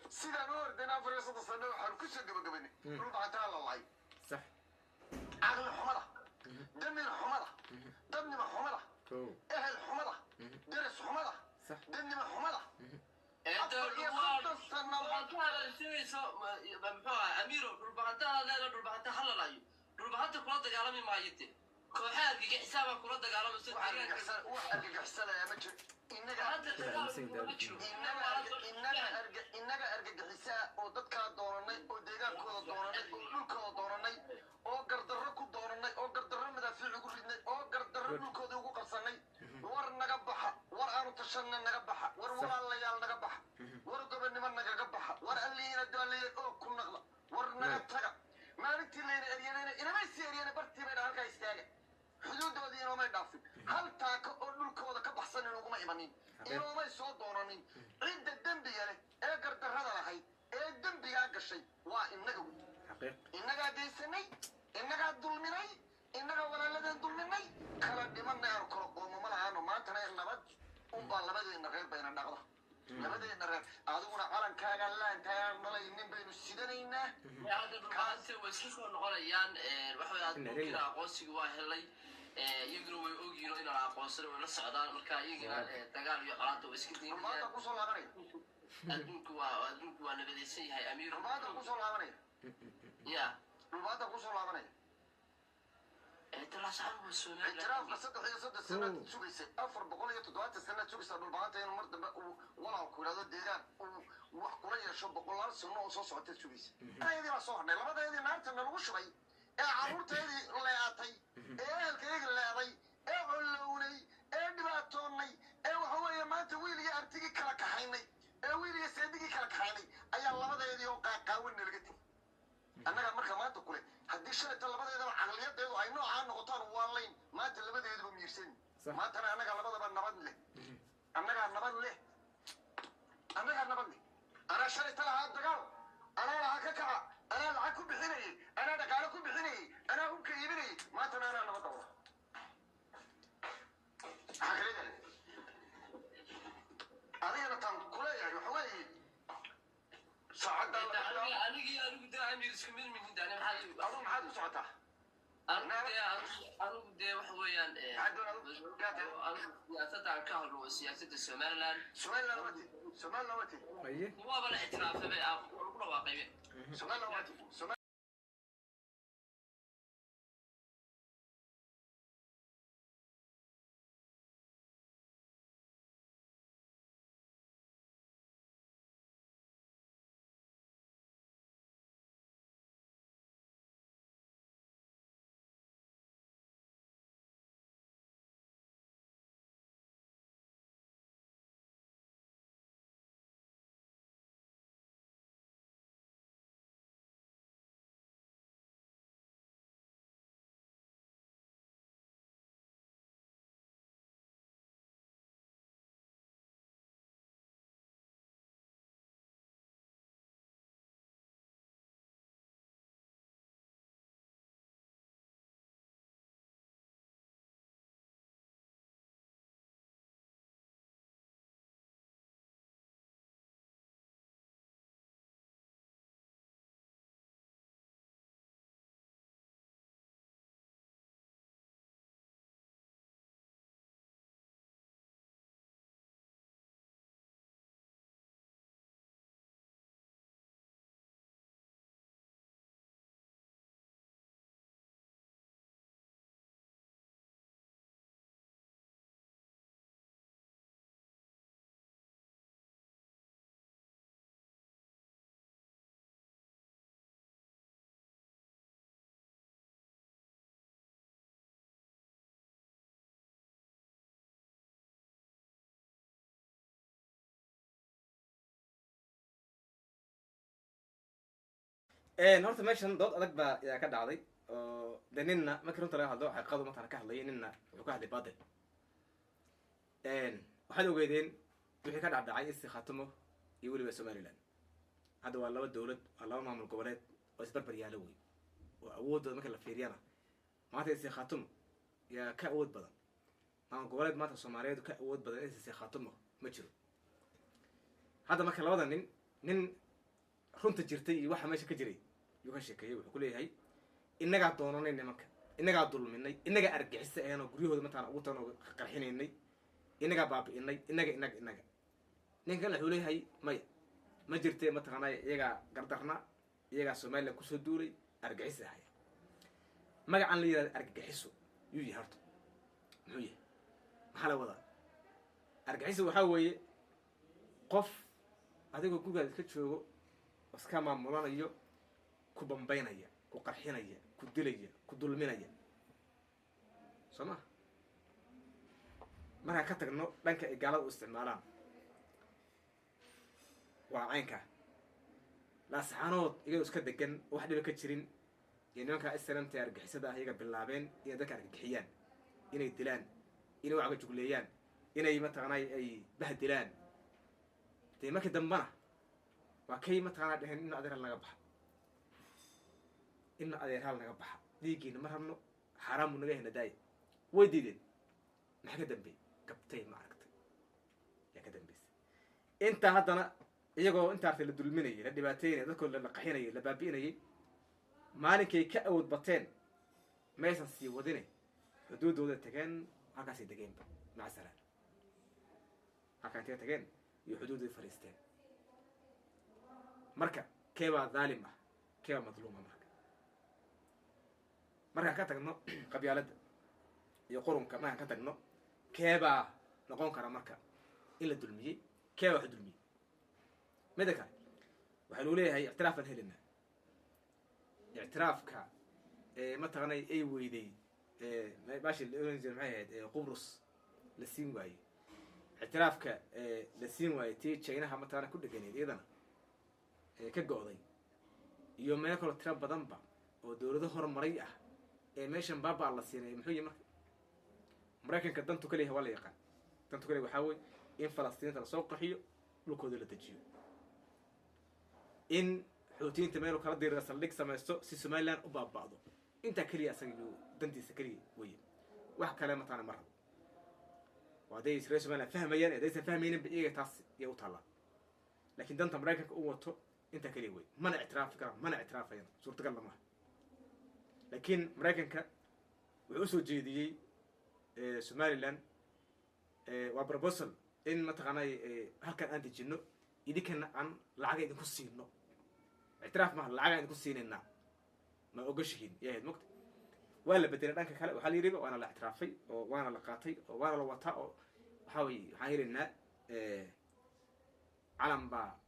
Sidaan u ordayna 34 sano waxaanu kusoo gabagabaynay Dhulbahantaa la laay. Caqli xumada, damir xumada, dadnimo xumada, ehel xumada, deris xumada, dadnimo xumada, 34 sannadood. Waxaad ku hadalsanayso muxuu ahaa, Amiiro? Dhulbahantaha leeda, Dhulbahanta halalayo, Dhulbahanta kula dagaalami maayo, de kooxaha argagixisaabaa kula dagaalamayso. Wax argagixsan, wax argagixisanaya ma jiro. Innaga Hadda dagaal kuma jiro. Innaga argagixisaa oo dadkaa doonanay, oo deegaankooda doonanay, oo dhulkooda doonanay, oo gardarro ku doonanay, oo gardarro madaafiic ugu ridnay, oo gardarro dhulkooda ugu qabsanay. War naga baxa, war aanu tashanna naga baxa, war walaalayaal naga baxa, war gobonnimo nagaga baxa, war allihiina doaleeya oo ku naqda, war naga taga. Maalintii layna eryanayna inamay sii eryana, bartii bayna halkaa istaaga, xuduudoodii inoomay dhaafin, hal taako oo dhulkooda ka baxsan inooguma imanin, inoomay soo doonanin. Cidda dembiga leh ee gardarrada lahayd ee dembigaa gashay waa innaga wey. Innagaa geysanay, innagaa dulminay, innagaa walaaladeen dulminay. Kala dhimanay, aanu kala qoomo ma lahaano. Maantana nabad unbaa labadeena reer bayna dhaqda, labadeena reer. Adiguna calankaaga laantaagaan dhalaynin baynu sidanaynaa. Hadda Dhulbahante way isku soo noqonayaan. Waxa way adduunkina aqoonsiga waa helay, iyaguna way ogyihiin oo inaan aqoonsana way la socdaan. Marka iyagina dagaal iyo colaada way iska Dhulbaanta daynayaan. kusoo laabanaya. Adduunku waa nabadaysan yahay, Amiir. Dhulbaanta kusoo laabanaya. Ya. Dhulbaanta kusoo laabanaya. Talaasaan waa Somaliland. Ictiraafka 33 sanaad sugaysay, 470 sanaad sugaysaa Dhulbaanta inuu mar dambe uu walaalku yidhahdo deegaan uu wax kula yeesho. Boqolaal sano oo soo socotay sugaysa. Ayadii baa soo hadhnay, labadeedii naarta nalagu shubay ee carruurteedii leeatay ee ehelkayagii leeday ee collownay ee dhibaatoonnay ee waxa weeye maanta wiil iyo artigii kala kaxaynay ee wiil iyo seedigii kala kaxaynay ayaa labadeedii oo qaaqaawan nalaga tegay annaga. Marka maanta kule, haddii shalayta labadeedaba caqliyadeedu ay noocaa noqotaan, waa layn maanta labadeeduba miirsan. Maantana annagaa labadaba nabad leh, annagaa nabad leh, annagaa nabad leh. Anaa shalayta lahaa dagaal, anaa lahaa ka kaca, anaa lacag ku bixinayay, anaa dhaqaale ku bixinayay, anaa hubka iibinayay. Maantana anaa nabad dawra. Maxaa kale yahay? Adigana taan kuleeyahay waxa weeye saacaddaa laga bilaabo. Anigi anigu de Amiir isku mid mihin de, ani maxaa? Adigu maxaad u socotaa? Anigu de waxa weeyaan Maxaad doon adigu? Yaa tahay? Anigu siyaasadda aan ka hadlo waa siyaasadda Somaliland. Somaliland wati, Somaliland wati. Aye. Waaba la ictiraafay, waa lagu dhawaaqaybe. Somaliland wati. Horta meeshan dood adag baa yaa ka dhacday, oo de ninna markii runta laga hadlo xaqiiqadu matala ka hadlayay, ninna wuxuu ka hadlay baadil. Waxaad ogeydeen wixii ka dhacdhacay SSC Khaatumo iyo weliba Somaliland. Hadda waa laba dowlad, waa laba maamul goboleed oo isbarbar yaalo wey, oo awoodooda marka la fiiriyana maanta SSC Khaatumo yaa ka awood badan. Maamul goboleed maanta Soomaaliyeed ka awood badan SSC Khaatumo ma jiro. Hadda marka labada nin, nin Runta jirtay iyo waxa meesha ka jiray yuu ka sheekeeyey. Wuxuu ku leeyahay, innagaa doonanay nimanka, innagaa dulminay, innagaa argixisa aheen oo guryahooda mataqana ugu tagan oo qarxinaynay, innagaa baabi'inay, innaga, innaga, innaga. Ninkan wuxuu leeyahay, maya, ma jirte, mataqaanaa, iyagaa gardarna, iyagaa Somaliland kusoo duulay, argixis ahay. Magacan la yihahda argagixiso yuu yahay horta? Muxuu yahay? Maxaa la wadaa argagixiso? Waxaa weeye qof adigoo gurigaada iska joogo, iska maamulanayo, ku bambaynaya, ku qarxinaya, ku dilaya, ku dulminaya, soo ma? Markaan ka tagno dhanka ay gaalada u isticmaalaan, waa caynka Laasaxaanood iyadoo iska degan, wax dhiba ka jirin, iyo nimankaa islamta argixisada ah iyaga bilaabeen inay dadka argagixiyaan, inay dilaan, inay wacga jugleeyaan, inay mataqaanay ay bahdilaan. Dee markii dambena waa kay mataqaanaa dheheen, "Ina adeerhal naga baxa, ina adeerhal naga baxa, dhiiggiina ma rabno, xaaraan buu naga hena daaya." Way diideen. Maxaa ka dambeeyey? Gabtay, ma aragtay, yaa ka dambeysay intaa. Haddana iyagoo inta artay la dulminayay, la dhibaateynaya, dadkooda la qaxinayay, la baabi'inayay, maalinkay ka awood bateen maysan sii wadine, xuduuddooda tageen, halkaasay degeenba, maca salaam. Halkaa intay tageen iyo xuduuddooda fariisteen. Marka keebaa dhaalim ah, keebaa madluuma? Marka markaan ka tagno qabyaaladda iyo qurunka, markaan ka tagno, keebaa noqon kara marka in la dulmiyey? Keebaa wax dulmiyey? Mida kale, waxaa lagu leeyahay ictiraaf aan helinaa. Ictiraafka mataqaanay ay weyday bashi la oran jiray, maxay ahayd, Qubrus la siin waayey, ictiraafka la siin waayey, tii Chinaha mataqana ku dheganeed, iyadana ka go'day, iyo meelo kaloo tiro badanba oo dowlado horumaray ah ee meeshan baaba la siinay, muxuu yihi? Marka Maraykanka dantu kaliyahay waa la yaqaan. Dantu kaliya waxaa weye in Falastiinta lasoo qaxiyo, dhulkooda la dejiyo, in Xuutiyiinta meelu kala dirira saldhig samaysto si Somaliland u baaba'do. Intaa keliya asaga yuu dantiisa keliya weye, wax kale mataqana ma rabo. Waa hadday reer Somaliland fahmayaan. Haddaysan fahmayninba, iyaga taas iya u taallaa. Laakiin danta Maraykanka u wato intaa keliya wey. Mana ictiraafi karaan, mana ictiraafayaan, suurtagalna maaha. Laakiin Maraykanka wuxuu usoo jeediyey Somaliland waa proposal in mataqaanay halkan aan dejino, idinkana aan lacaga idinku siino. Ictiraaf maaha, lacagaan idinku siinaynaa, ma ogoshihiin yahayd mogta? Waa la bedelay dhanka kale. Waxaa la yidhiba waana la ictiraafay oo waana la qaatay oo waana la wataa oo waxaa weye waxaan helaynaa calan baa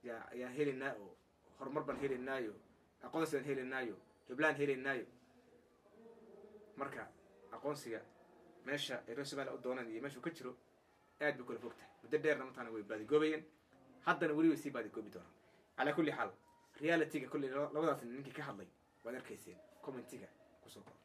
yaa ayaan helaynaa oo horumar baan helaynaayo, aqoonsi baan helaynaayo, hiblaan helaynaayo. Marka aqoonsiga meesha ay reer Somaliya u doonaan iyo meeshuu ka jiro aad bay kula fog tahay. Muddo dheerna mataqana way baadigoobayeen, haddana weli way sii baadigoobi doonaan. Calaa kulli xaal, realityga kolley labadaas ninkii ka hadlay waad arkayseen. Commentiga kusoo qor.